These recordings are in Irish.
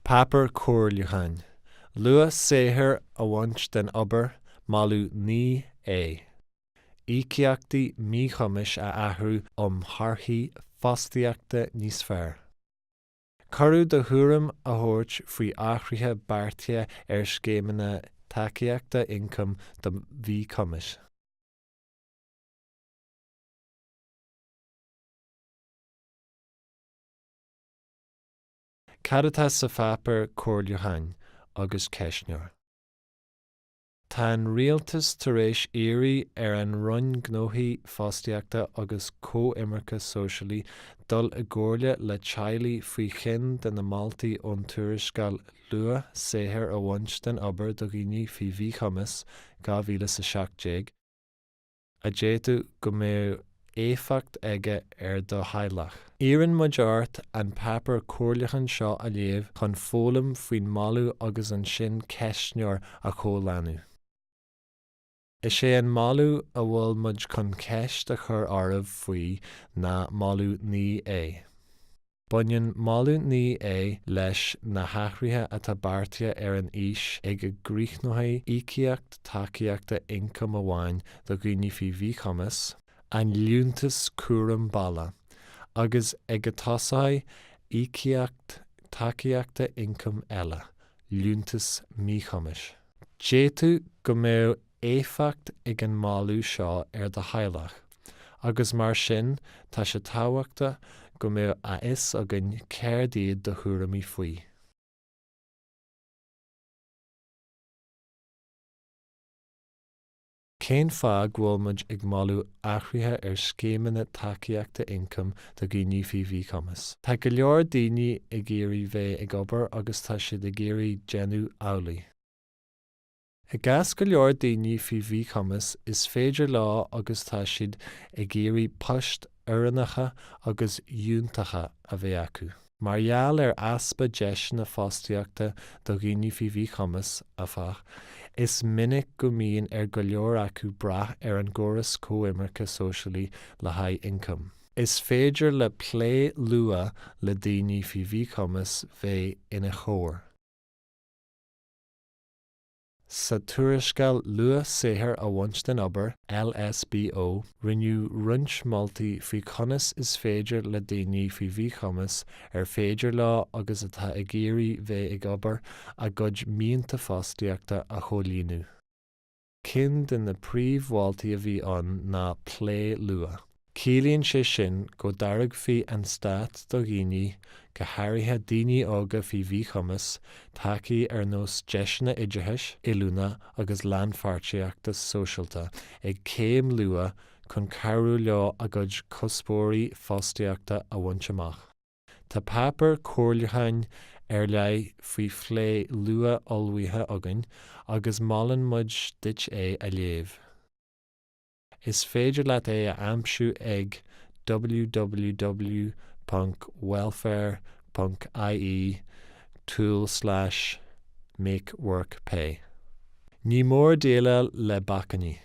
Páipéar Comhairliúcháin, Luach saothair a bhaint den obair, Moladh 9A. Íocaíochtaí míchumais a athrú um thorthaí fostaíochta níos fearr. Cuireadh do thuairim a thabhairt faoi athruithe beartaithe ar scéimeanna tacaíochta ioncaim do mhíchumais. Cad atá sa pháipéar comhairliúcháin agus ceistneoir? Tá an Rialtas tar éis iarraidh ar an Roinn Gnóthaí Fostaíochta agus Comhimirce Sóisialaí dul i gcomhairle le teaghlaigh faoi cheann de na moltaí ón tuarascáil Luach Saothair a Bhaint den Obair do Dhaoine faoi Mhíchumas 2017, a d'fhéadfadh go mbeadh éifeacht aige ar do theaghlach. Iarrann muid ort an páipéar comhairliúcháin seo a léamh chun foghlaim faoin moladh agus ansin ceistneoir a chomhlánú. Is é an moladh a bhfuil muid chun ceist a chur oraibh faoi ná Moladh 9A. Baineann Moladh 9A leis na hathruithe atá beartaithe ar an aois ag a gcríochnóidh íocaíocht tacaíochta ioncaim amháin do dhaoine faoi mhíchumas, an Liúntas Cúram Baile, agus ag a dtosóidh íocaíocht tacaíochta ioncaim eile, Liúntas Míchumais. D'fhéadfadh go mbeadh éifeacht ag an moladh seo ar do theaghlach, agus mar sin tá sé tábhachtach go mbeadh a fhios againn céard iad do thuairimí faoi. Cén fáth go bhfuil muid ag moladh athruithe ar scéimeanna tacaíochta ioncaim do dhaoine faoi mhíchumas? Tá go leor daoine ag iarraidh bheith ag obair agus tá siad ag iarraidh déanamh amhlaidh. I gcás go leor daoine faoi mhíchumas, is féidir leo agus tá siad ag iarraidh poist oiriúnacha agus fhiúntacha a bheith acu. Mar gheall ar easpa deiseanna fostaíochta do dhaoine faoi mhíchumas, áfach, is minic go mbíonn ar go leor acu brath ar an gcóras coimirce sóisialaí le haghaidh ioncaim. Is féidir le plé luath le daoine faoi mhíchumas bheith ina chabhair. Sa tuarascáil Luach Saothair a Bhaint den Obair, LSBO, rinneadh roinnt moltaí faoi conas is féidir le daoine faoi mhíchumas ar féidir leo agus atá ag iarraidh bheith ag obair a gcuid mianta fostaíochta a chomhlíonadh. Ceann de na príomh-mholtaí a bhí ann ná plé luath. Ciallaíonn sé sin go dtairgfí an stát do dhaoine, go háirithe daoine óga faoi mhíchumas, tacaí ar nós deiseanna oideachais, oiliúna agus lánpháirtíochta sóisialta ag céim luath chun cabhrú leo a gcuid cuspóirí fostaíochta a bhaint amach. Tá páipéar comhairliúcháin ar leith faoi phlé luath ullmhaithe againn agus molann muid duit é a léamh. Is féidir leat é a aimsiú ag www ponc welfare ponc ie tulslais make work pay. Ní mór déileáil le bacainní.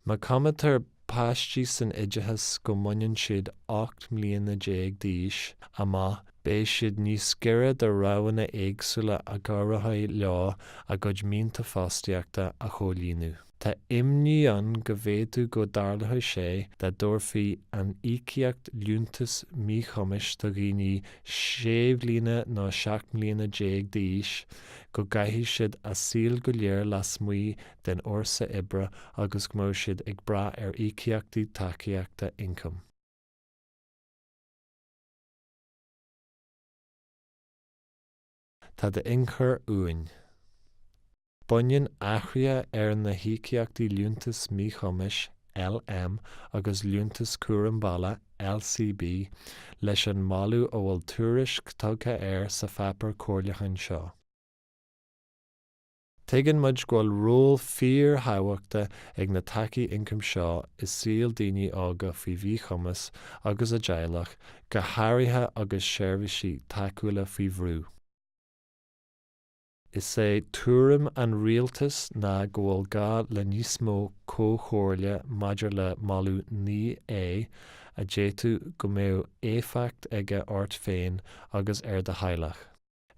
Má choimeádtar páistí san oideachas go mbaineann siad 18 mbliana d'aois amach beidh siad níos gaire do roghanna éagsúla a chabhróidh leo a gcuid mianta fostaíochta a chomhlíonadh. Tá imní ann go bhféadfadh go dtarlódh sé dá dtabharfaí an íocaíocht liúntas míchumais do dhaoine 6 bhliana nó 17 mbliana d'aois go gcaithfidh siad a saol go léir lasmuigh den fhórsa oibre agus go mbeadh siad ag brath ar íocaíochtaí tacaíochta ioncaim. Tá d'ionchur uainn. Baineann athruithe ar na híocaíochtaí Liúntas Míchumais, LM, agus Liúntas Cúram Baile, LCB, leis an moladh a bhfuil tuairisc tugtha air sa pháipéar comhairliúcháin seo. Tuigeann muid go bhfuil ról fíorthábhachtach ag na tacaí ioncaim seo i saol daoine óga faoi mhíchumas agus a dteaghlach, go háirithe agus seirbhísí tacúla faoi bhrú. Is é tuairim an Rialtais ná go bhfuil gá le níos mó comhchomhairle maidir le Moladh 9A a d'fhéadfadh go mbeadh éifeacht aige ort féin agus ar do theaghlach.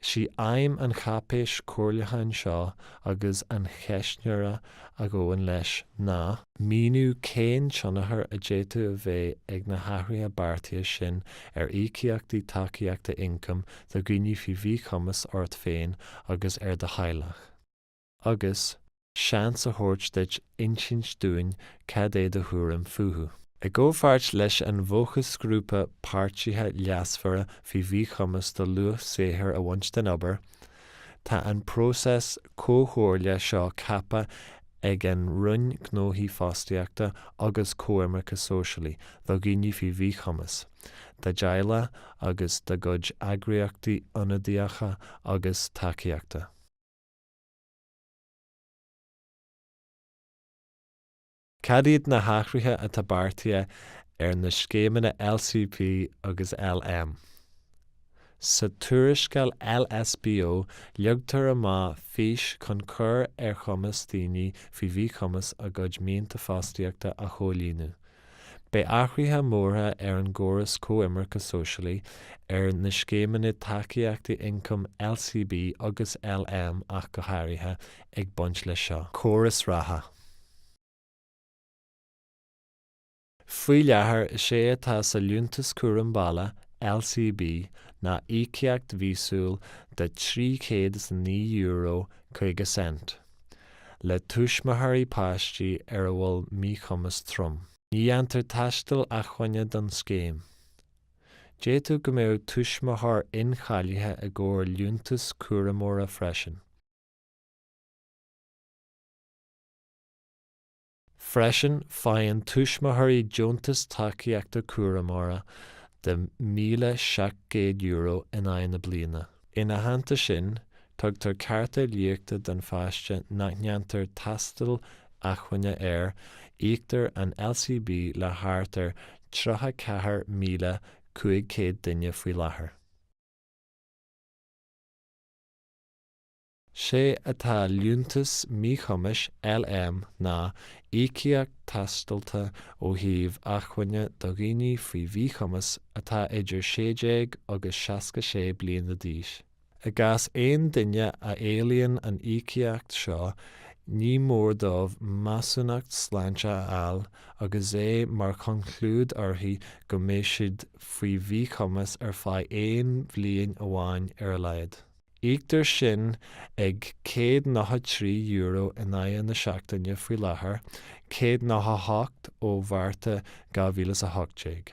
Sí aidhm an cháipéis comhairliúcháin seo agus an cheistneora a ghabhann leis ná. Míniú cén tionchar a d'fhéadfadh a bheith ag na hathruithe beartaithe sin ar íocaíochtaí tacaíochta ioncaim do dhaoine faoi mhíchumas ort féin agus ar do theaghlach. agus seans a thabhairt duit insint dúinn cad é do thuairim fúthu. I gcomhpháirt leis an bhFócasghrúpa Páirtithe Leasmhara faoi Mhíchumas do Luach Saothair a Bhaint den Obair, tá an próiseas comhchomhairle seo ceaptha ag an Roinn Gnóthaí Fostaíochta agus Coimirce Sóisialaí do dhaoine faoi mhíchumas, dá dteaghlaigh agus dá gcuid eagraíochtaí ionadaíocha agus tacaíochta. Cad iad na hathruithe atá beartaithe ar na scéimeanna LCB agus LM? Sa tuarascáil LSBO leagtar amach fís chun cur ar chumas daoine faoi mhíchumas a gcuid mianta fostaíochta a chomhlíonadh. Beidh athruithe móra ar an gcóras coimirce sóisialaí, ar na scéimeanna tacaíochta ioncaim LCB agus LM ach go háirithe, ag baint leis seo. Córas reatha. Faoi láthair, is é atá sa Liúntas Cúram Baile, LCB, ná íocaíocht mhíosúil de €309.50. le tuismitheoirí páistí ar a bhfuil míchumas trom. Ní dhéantar tástáil acmhainne don scéim. D'fhéadfadh go mbeadh tuismitheoir incháilithe i gcomhair liúntas cúramóra freisin. Freisin, faigheann tuismitheoirí deontas tacaíochta cúramóra de €1,700 in aghaidh na bliana. Ina theannta sin, tugtar cárta liachta don pháiste nach ndéantar tástáil acmhainne air, íoctar an LCB le thart ar 34,500 duine faoi láthair. Sé atá Liúntas Míchumais, LM, ná íocaíocht tástáilte ó thaobh acmhainne do dhaoine faoi mhíchumas atá idir 16 agus 66 bliana d'aois. I gcás aon duine a éilíonn an íocaíocht seo, ní mór dóibh measúnacht sláinte a fháil agus é mar chonclúid uirthi go mbeidh siad faoi mhíchumas ar feadh aon bhliain amháin ar a laghad. Íoctar sin ag €193 in aghaidh na seachtaine faoi láthair, 198 ó Mhárta 2018.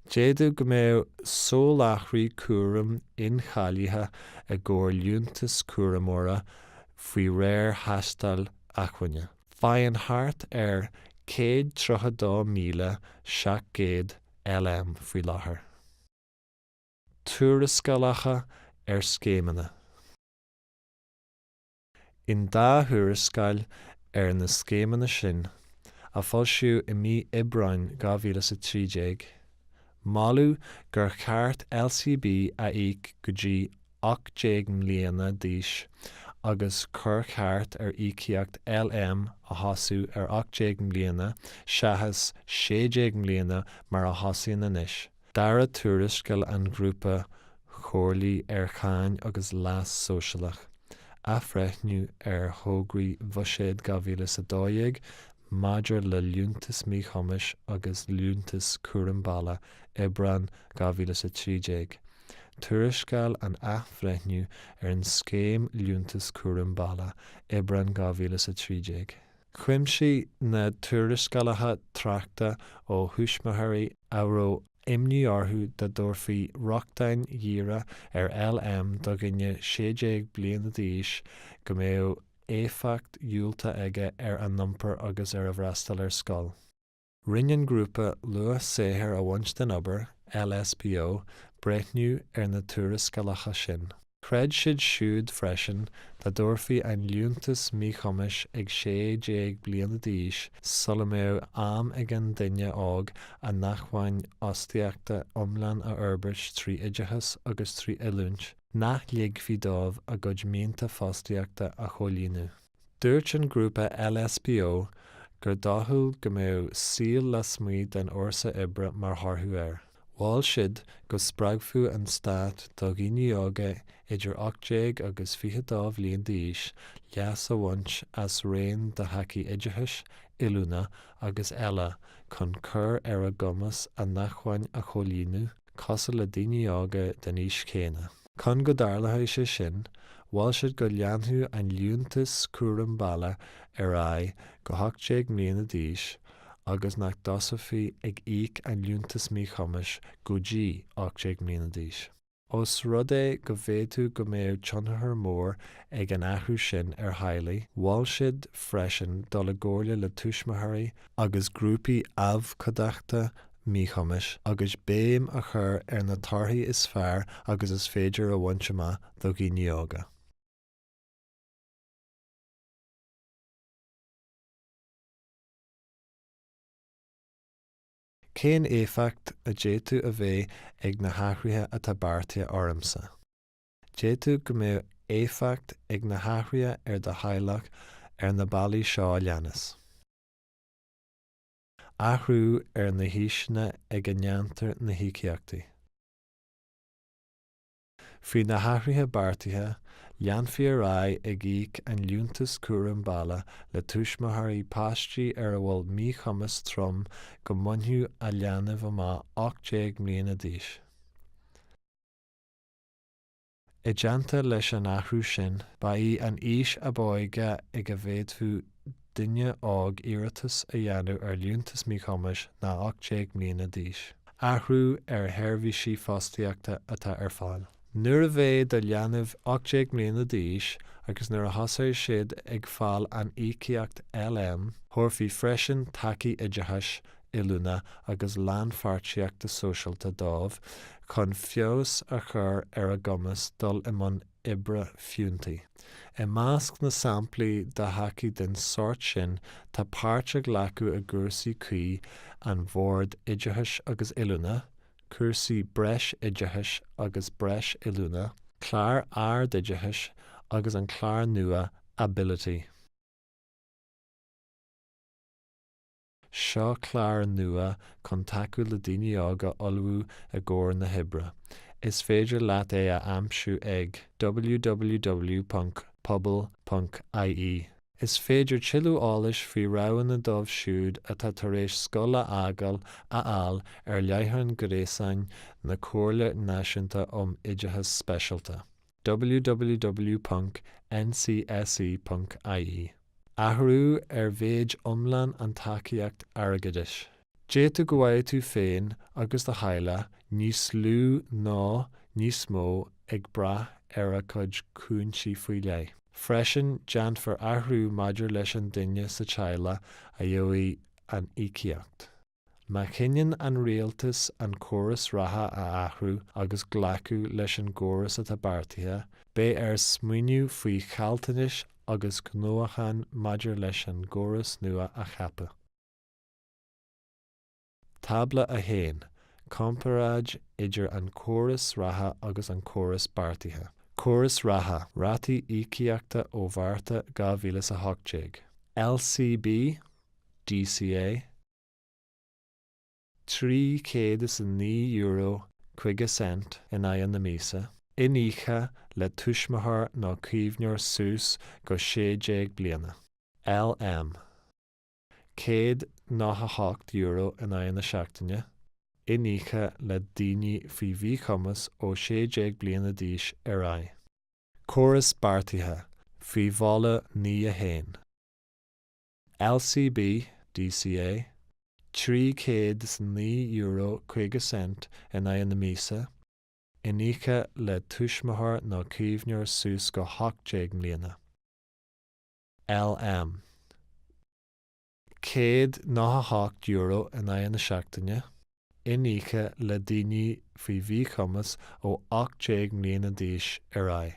D'fhéadfadh go mbeadh soláthraí cúraim incháilithe i gcomhair liúntas cúramóra faoi réir thástáil acmhainne. Faigheann thart ar 132,700 LM faoi láthair. Tuarascálacha ar scéimeanna. In dá thuarascáil ar na scéimeanna sin, a foilsíodh i mí Aibreáin 2013, moladh gur cheart LCB a íoc go dtí 18 mbliana d'aois agus gur cheart ar íocaíocht LM a thosú ar 18 mbliana seachas 16 mbliana mar a thosaíonn anois. Dara tuarascáil an Ghrúpa Chomhairligh ar Cháin agus Leas Sóisialach, Athbhreithniú ar Thograí Bhuiséad 2012 maidir le Liúntas Míchumais agus Liúntas Cúraim Baile, Aibreán 2013, Tuarascáil an Athbhreithniú ar an Scéim Liúntas Cúraim Baile, Aibreán 2013. Chuimsigh na tuarascálacha tráchta ó thuismitheoirí a raibh imní orthu dá dtabharfaí rochtain dhíreach ar LM do dhuine 16 bliana d'aois go mbeadh éifeacht dhiúltach aige ar a n-iompar agus ar a bhfreastal ar scoil. Rinne an grúpa Luach Saothair a Bhaint den Obair, LSBO, breithniú ar na tuarascálacha sin. Chreid siad siúd freisin dá dtabharfaí an liúntas míchumais ag 16 bliana d'aois sula mbeadh am ag an duine óg a n-acmhainn fhostaíochta iomlán a fhorbairt trí oideachas agus trí oiliúint, nach ligfí dóibh a gcuid mianta fostaíochta a chomhlíonadh. Dúirt an grúpa LSBO gur dóchúil go mbeadh saol lasmuigh den fhórsa oibre mar thoradh air. Mhol siad go spreagfadh an stát do dhaoine óga idir 18 agus 22 bhliain d'aois leas a bhaint as raon de thacaí oideachais, oiliúna agus eile chun cur ar a gcumas a n-acmhainn a chomhlíonadh cosúil le daoine óga den aois chéanna. Chun go dtarlódh sé sin, mhol siad go leanfadh an Liúntas Cúram Baile ar aghaidh go 18 mbliana d'aois agus nach dtosófaí ag íoc an Liúntas Míchumais go dtí 18 mbliana d'aois. Ós rud é go bhféadfadh go mbeadh tionchar mór ag an athrú sin ar theaghlaigh, mhol siad freisin dul i gcomhairle le tuismitheoirí agus grúpaí abhcóideachta míchumais agus béim a chur ar na torthaí is fearr agus is féidir a bhaint amach do dhaoine óga. Cén éifeacht a d'fhéadfadh a bheith ag na hathruithe atá beartaithe ormsa? D'fhéadfadh go mbeadh éifeacht ag na hathruithe ar do theaghlach ar na bealaí seo a leanas. Athrú ar na haoiseanna ag a ndéantar na híocaíochtaí. Faoi na hathruithe beartaithe, leanfaí ar aghaidh ag íoc an Liúntas Cúraim Baile le tuismitheoirí páistí ar a bhfuil míchumas trom go mbainfeadh a leanbh amach 18 mbliana d'aois. I dteannta leis an athrú sin, ba í an aois ab óige ag a bhféadfadh duine óg iarratas a dhéanamh ar Liúntas Míchumais ná 18 mbliana d'aois. Athrú ar sheirbhísí fostaíochta atá ar fáil. Nuair a bheidh do leanbh 18 mbliana d'aois agus nuair a thosóidh siad ag fáil an íocaíocht LM, thabharfaí freisin tacaí oideachais, oiliúna agus lánpháirtíochta sóisialta dóibh chun feabhas a chur ar a gcumas dul i mbun oibre fiúntaí. I measc na samplaí de thacaí den sórt sin tá páirt a ghlacadh i gcúrsaí cuí an Bhoird Oideachais agus Oiliúna, cúrsaí breisoideachais agus breis-oiliúna, cláir ardoideachais agus an clár nua Ability. Seo clár nua chun tacú le daoine óga ullmhú i gcomhair na hoibre. Is féidir leat é a aimsiú ag www.pobal.ie. Is féidir tuilleadh eolais faoi roghanna dóibh siúd atá tar éis scoil a fhágáil a fháil ar láithreán gréasáin na Comhairle Náisiúnta um Oideachas Speisialta. www.ncse.ie Athrú ar mhéid iomlán an tacaíocht airgeadais. D'fhéadfadh go bhfaighidh tú féin agus do theaghlach níos lú nó níos mó ag brath ar a gcuid cúinsí faoi leith. Freisin, déanfar athrú maidir leis an duine sa teaghlach a gheobhaidh an íocaíocht. Má chinneann an rialtas an córas reatha a athrú agus glacadh leis an gcóras atá beartaithe, beidh air smaoineamh faoi chaillteanais agus gnóthachain maidir leis an gcóras nua a cheapadh. Tábla 1, Comparáid idir an córas reatha agus an córas beartaithe. Córas reatha, Rátaí íocaíochta ó Mhárta 2018. LCB, DCA, €309.50 in aghaidh na míosa, iníoctha le tuismitheoir nó caomhnóir suas go 16 bliana. LM, €198 in aghaidh na seachtaine, iníoctha le daoine faoi mhíchumas ó 16 bliana d'aois ar aghaidh. Córas beartaithe, faoi Mholadh 9 1. LCB, DCA, €309.50 in aghaidh na míosa, iníoctha le tuismitheoir nó caomhnóir suas go 18 mbliana. LM, €198 in aghaidh na seachtaine, iníoctha le daoine faoi mhíchumas ó 18 mbliana d'aois ar aghaidh.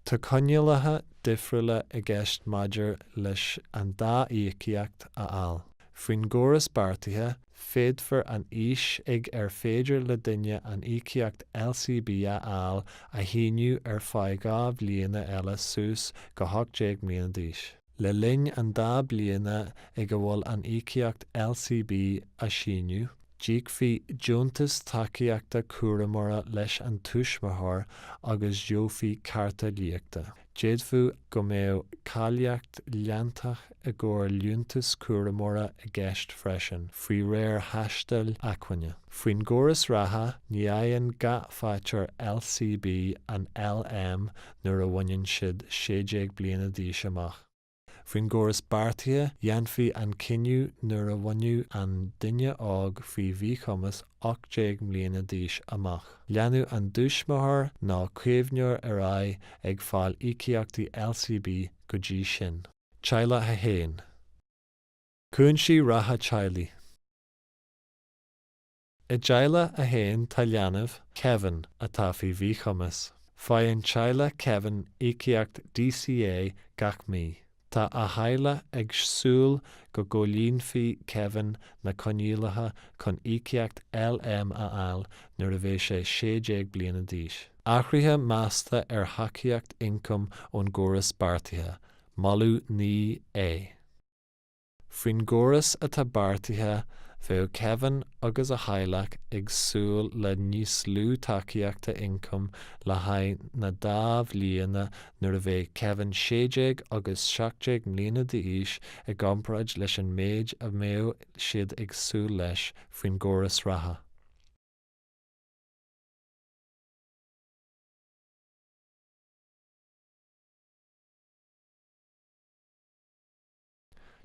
Tá coinníollacha difriúla i gceist maidir leis an dá íocaíocht a fháil. Faoin gcóras beartaithe, féadfar an aois ag ar féidir le duine an íocaíocht LCB a fháil a shíneadh ar feadh 2 bhliana eile suas go 18 mbliana d'aois. Le linn an dá bliana ag a bhfuil an íocaíocht LCB á síneadh, D'íocfaí deontas tacaíochta cúramóra leis an tuismitheoir agus gheofaí cárta liachta. D'fhéadfadh go mbeadh cáilíocht leantach i gcomhair liúntas cúramóra i gceist freisin, faoi réir thástáil acmhainne. Faoin gcóras reatha, ní fhaigheann gach faighteoir LCB an LM nuair a bhaineann siad 16 bliana d'aois amach. Faoin gcóras beartaithe, dhéanfaí an cinneadh nuair a bhainfeadh an duine óg faoi mhíchumas 18 mbliana d'aois amach. Leanfadh an tuismitheoir nó caomhnóir ar aghaidh ag fáil íocaíochtaí LCB go dtí sin. Teaghlach 1. Cúinsí reatha teaghlaigh. I dteaghlach 1 tá leanbh, Kevin, atá faoi mhíchumas. Faigheann teaghlach Kevin íocaíocht DCA gach mí. Tá a theaghlach ag súil go gcomhlíonfaidh Kevin na coinníollacha chun íocaíocht LM a fháil nuair a bheidh sé 16 bliana d'aois. Athruithe measta ar thacaíocht ioncaim ón gcóras beartaithe, Moladh 9A. Faoin gcóras atá beartaithe, bheadh Kevin agus a theaghlach ag súil le níos lú tacaíochta ioncaim le haghaidh na dá bhliana nuair a bheidh Kevin 16 agus 17 mbliana d'aois i gcomparáid leis an méid a mbeadh siad ag súil leis faoin gcóras reatha.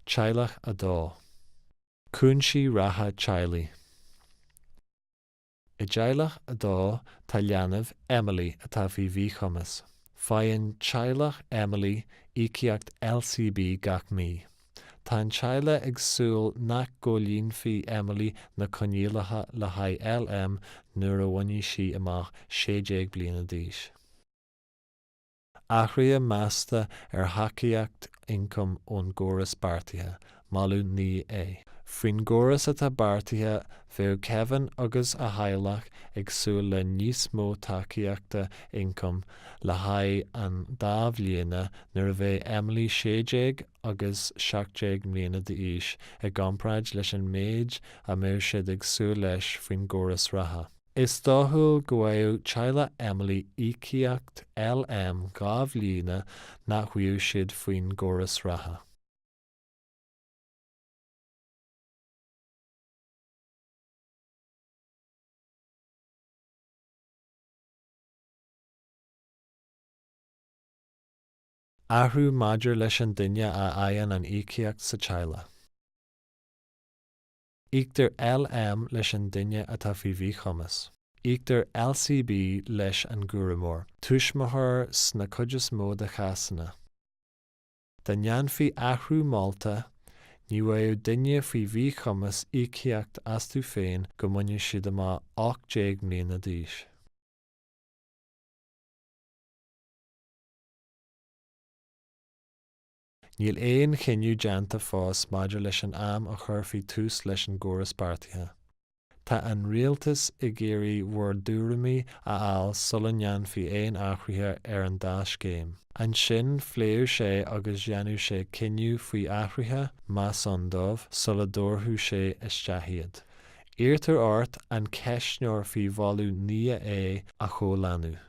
Teaghlach 2. Cúinsí reatha teaghlaigh. I dteaghlach 2 tá leanbh, Emily, atá faoi mhíchumas. Faigheann teaghlach Emily íocaíocht LCB gach mí. Tá an teaghlach ag súil nach gcomhlíonfaidh Emily na coinníollacha le haghaidh LM nuair a bhainfidh sí amach 16 bliana d'aois. Athruithe measta ar thacaíocht ioncaim ón gcóras beartaithe, Moladh 9A. Faoin gcóras atá beartaithe, bheadh Kevin agus a theaghlach ag súil le níos mó tacaíochta ioncaim le haghaidh an dá bhliana nuair a bheidh Emily 16 agus 17 mbliana d'aois i gcomparáid leis an méid a mbeadh siad ag súil leis faoin gcóras reatha. Is dóchúil go bhfaigheadh teaghlach Emily íocaíocht LM 2 bhliana nach bhfaigheadh siad faoin gcóras reatha. Athrú maidir leis an duine a fhaigheann an íocaíocht sa teaghlach. Íoctar LM leis an duine atá faoi mhíchumas. Íoctar LCB leis an gcúramóir, tuismitheoir sna cuid is mó de chásanna. Dá ndéanfaí athrú molta, ní bhfaigheadh duine faoi mhíchumas íocaíocht astu féin go mbainfeadh siad amach 18 mbliana d'aois. Níl aon chinneadh déanta fós maidir leis an am a chuirfí tús leis an gcóras beartaithe. Tá an Rialtas ag iarraidh bhur dtuairimí a fháil sula ndéanfaí aon athruithe ar an dá scéim. Ansin phléadh sé agus dhéanadh sé cinneadh faoi athruithe, más ann dóibh, sula dtabharfadh sé isteach iad. Iarrtar ort an ceistneoir faoi Mholadh 9A a chomhlánú.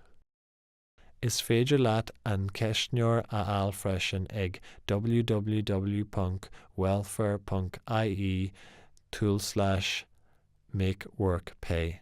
Is féidir leat an ceistneoir a fháil freisin ag www ponc welfare ponc ie tulslais make work pay.